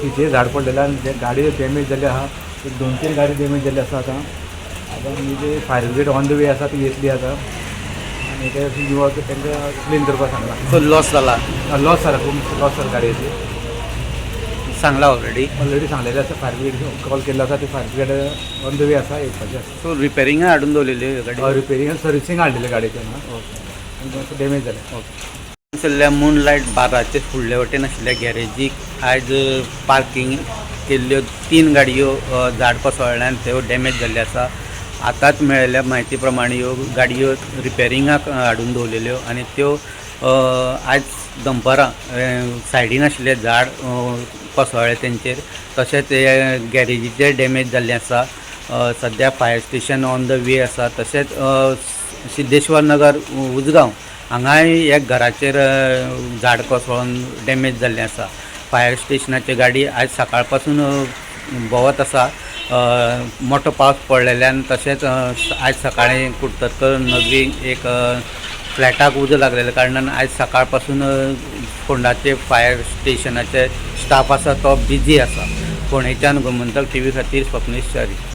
तिचेर झाड पडलेलें आनी ते गाडी डॅमेज जाल्ली आहा. एक दोन तीन गाडी डॅमेज जाल्ली आसा. आतां आतां म्हणजे fire brigade on the way आसा, ती येतली आतां आनी ते युवक तांकां क्लीन करपाक सांगलां. सो लॉस जाला? लॉस जाला, खूब लॉस जाला गाडयेची. सांगला ऑलरेडी? ऑलरेडी सांगलेलें आसा. फायर ब्रिगेड कॉल केल्लो आसा. ती fire brigade on the way आसा, येवपाची आसा. सो रिपेरिंगा हाडून दवरलेली गाडी? रिपेरींग सर्विसींग हाडलेले गाडयेचे हांगा, डॅमेज जालें. आशिल्ल्या मून लायट बाराचे फुडले वटेन आशिल्ल्या गॅरेजीक आयज पार्कींग केल्ल्यो तीन गाडयो झाड कोसळ्ळ्यान त्यो डॅमेज जाल्ल्यो आसा. आतांच मेळिल्ल्या म्हायती प्रमाणे ह्यो गाडयो रिपेरिंगाक हाडून दवरलेल्यो आनी त्यो आयज दनपरां सायडीन आशिल्लें झाड कोसळ्ळें तेंचेर. तशेंच हे गॅरेजीचेर डॅमेज जाल्लें आसा. सद्या fire station on the way आसा. तशेंच सिद्धेश्वर नगर उजगांव हांगाय एक घराचेर झाड कोसळून डॅमेज जाल्लें आसा. फायर स्टेशनाची गाडी आयज सकाळ पासून भोंवत आसा. मोठो पावस पडलेल्यान तशेंच आयज सकाळीं कुडतरकर नगरी एक फ्लॅटाक उजो लागलेल्या कारणान आयज सकाळ पासून फोंडाचे फायर स्टेशनाचे स्टाफ आसा तो बिजी आसा. फोंडेच्यान गोमंतक टीव्ही खातीर स्वप्नेश च्यारी.